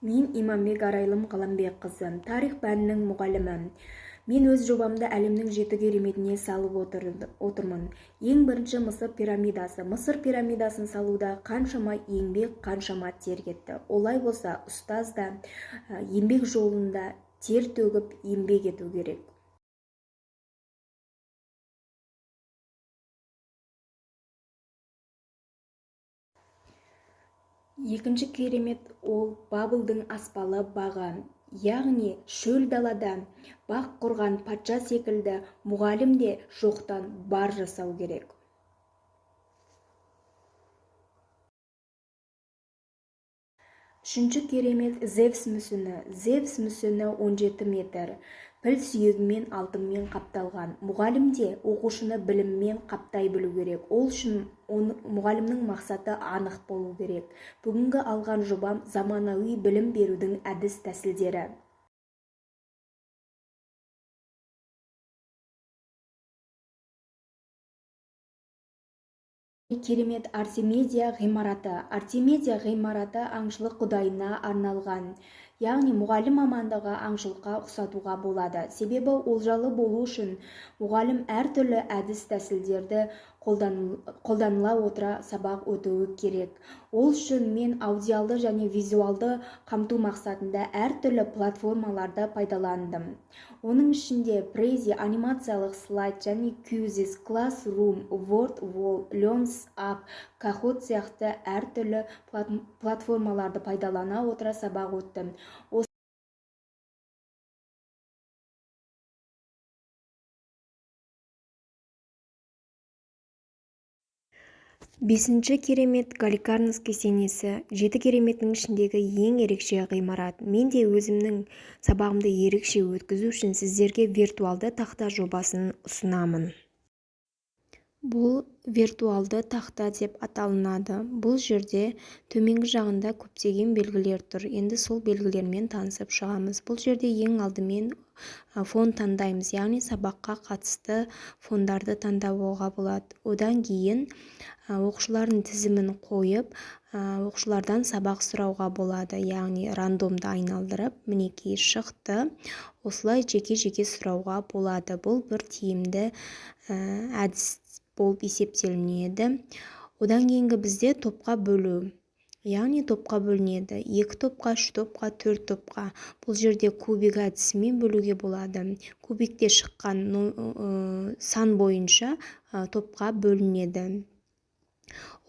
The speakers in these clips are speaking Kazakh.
Мен Иманбек Арайлым Ғаламбекқызы, тарих пәнінің мұғалімі. Мен өз жобамды әлемнің жеті кереметіне салып отырмын. Ең бірінші Мысыр пирамидасы. Мысыр пирамидасын салуда қаншама еңбек, қаншама тер кетті. Олай болса, ұстаз да еңбек жолында тер төгіп еңбек ету керек. Екінші керемет ол Бабылдың аспалы бағы. Яғни шөл далада бақ құрған патша секілді мұғалім де жоқтан бар жасау керек. Үшінші керемет Зевс мүсіні. Зевс мүсіні 17 метр. Піл сүйегімен, алтынмен қапталған. Мұғалім де оқушыны біліммен қаптай білу керек. Ол үшін мұғалімнің мақсаты анық болу керек. Бүгінгі алған жобам заманауи білім берудің әдіс-тәсілдері. Керемет Артемидия ғимараты. Артемидия ғимараты аңшылық құдайына арналған. Яғни мұғалім мамандығы аңшылыққа ұқсатуға болады. Себебі олжалы болу үшін мұғалім әртүрлі әдіс-тәсілдерді қолданыла отыра сабақ өтуі керек. Ол үшін мен аудиалды және визуалды қамту мақсатында әртүрлі платформаларды пайдаландым. Оның ішінде Prezi, анимациялық слайд және Quizizz, Classroom, Wordwall, LearnSAP, Kahoot сияқты әртүрлі платформаларды пайдалана отыра сабақ өттім. Бесінші керемет Галикарнас кесенесі. Жеті кереметтің ішіндегі ең ерекше ғимарат. Мен де өзімнің сабағымды ерекше өткізу үшін сіздерге виртуалды тақта жобасын ұсынамын. Бұл виртуалды тақта деп аталынады. Бұл жерде төменгі жағында көптеген белгілер тұр. Енді сол белгілермен танысып шығамыз. Бұл жерде ең алдымен фон таңдаймыз, яғни сабаққа қатысты фондарды таңдауға болады. Одан кейін оқушылардың тізімін қойып, оқушылардан сабақ сұрауға болады, яғни рандомды айналдырып, мінекей шықты. Осылай жеке-жеке сұрауға болады. Бұл бір тиімді әдіс болып есептелінеді. Одан кейінгі бізде топқа бөлу. Яғни топқа бөлінеді. 2 топқа, 3 топқа, 4 топқа. Бұл жерде кубик әдісімен бөлуге болады. Кубикте шыққан сан бойынша топқа бөлінеді.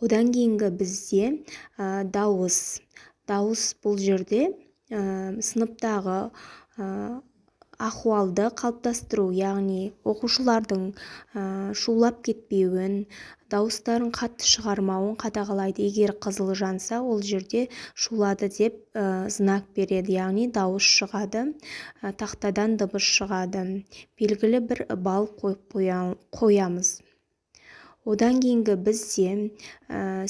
Одан кейінгі бізде дауыс. Дауыс бұл жерде сыныптағы ахуалды қалыптастыру, яғни оқушылардың шулап кетпеуін, дауыстарын қатты шығармауын қадағалайды. Егер қызыл жанса, ол жерде шулады деп знак береді, яғни дауыс шығады, тақтадан дыбыс шығады. Белгілі бір балл қойып қоямыз. Одан кейінгі бізде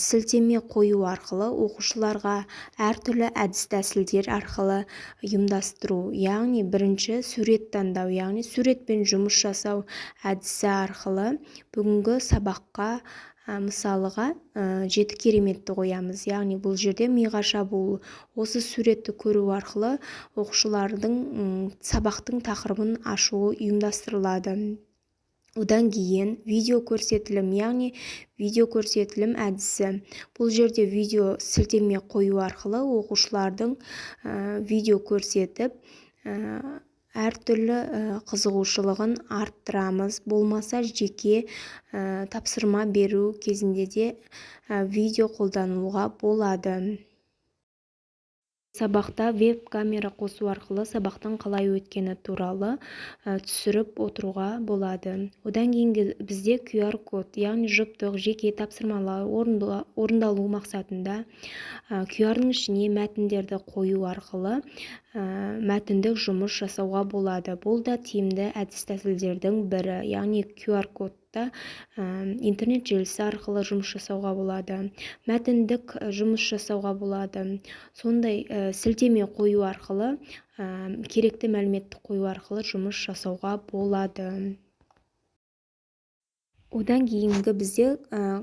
сілтеме қою арқылы оқушыларға әртүрлі әдіс-тәсілдер арқылы ұйымдастыру, яғни бірінші сурет таңдау, яғни суретпен жұмыс жасау әдісі арқылы бүгінгі сабаққа, мысалыға, жеті кереметті қоямыз. Яғни бұл жерде миға шабуыл. Осы суретті көру арқылы оқушылардың сабақтың тақырыбын ашуы ұйымдастырылады. Одан кейін видео көрсетілім, яғни видео көрсетілім әдісі. Бұл жерде видео сілтеме қою арқылы оқушылардың видео көрсетіп, әртүрлі қызығушылығын арттырамыз. Болмаса жеке тапсырма беру кезінде де видео қолданылуға болады. Сабақта веб-камера қосу арқылы сабақтың қалай өткені туралы түсіріп отыруға болады. Одан кейінгі бізде QR код, яғни жұптық жеке тапсырмалар орындалу мақсатында Q R-ның ішіне мәтіндерді қою арқылы мәтіндік жұмыс жасауға болады. Бұл да тиімді әдіс-тәсілдердің бірі, яғни QR кодта интернет желісі арқылы жұмыс жасауға болады, мәтіндік жұмыс жасауға болады. Сондай сілтеме қою арқылы, керекті мәліметті қою арқылы жұмыс жасауға болады. Одан кейінгі бізде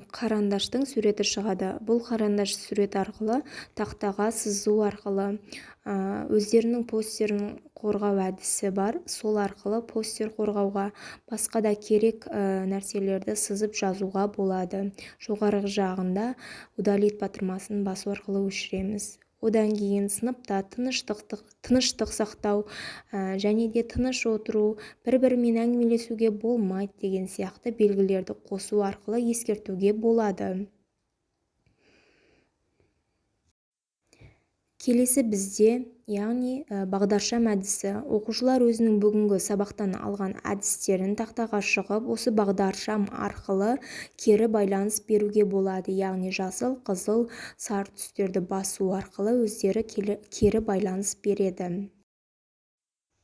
қарандаштың суреті шығады. Бұл қарандаш суреті арқылы тақтаға сызу арқылы өздерінің постерін қорғау әдісі бар. Сол арқылы постер қорғауға, басқа да керек нәрселерді сызып жазуға болады. Жоғарғы жағында «Удалить» батырмасын басу арқылы өшіреміз. Одан кейін сыныпта тыныштық сақтау және де тыныш отыру, бір-бірімен әңгімелесуге болмайды деген сияқты белгілерді қосу арқылы ескертуге болады. Келесі бізде, яғни, бағдаршам әдісі. Оқушылар өзінің бүгінгі сабақтан алған әдістерін тақтаға шығып, осы бағдаршам арқылы кері байланыс беруге болады. Яғни жасыл, қызыл, сары түстерді басу арқылы өздері кері байланыс береді.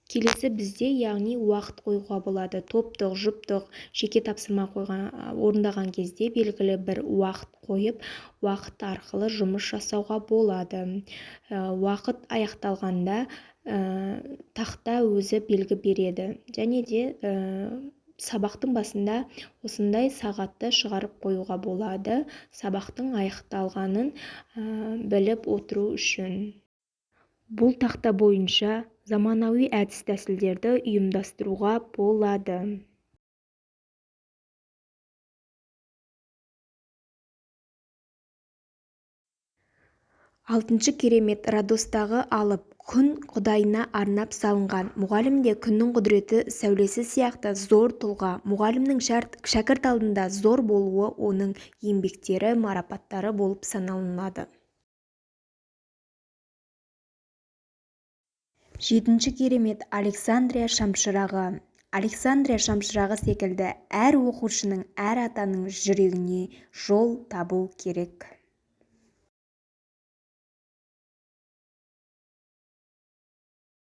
Келесі бізде, яғни, уақыт қоюға болады. Топтық, жұптық, жеке тапсырма қойған, орындаған кезде белгілі бір уақыт қойып, уақыт арқылы жұмыс жасауға болады. Уақыт аяқталғанда тақта өзі белгі береді. Және де сабақтың басында осындай сағатты шығарып қоюға болады, сабақтың аяқталғанын біліп отыру үшін. Бұл тақта бойынша заманауи әдіс-тәсілдерді ұйымдастыруға болады. Алтыншы керемет Родостағы алып күн құдайына арнап салынған. Мұғалім де күннің құдіретті сәулесі сияқты зор тұлға. Мұғалімнің шәкірт алдында зор болуы оның еңбектері, марапаттары болып саналынады. Жетінші керемет Александрия шамшырағы. Александрия шамшырағы секілді әр оқушының, әр атаның жүрегіне жол табу керек.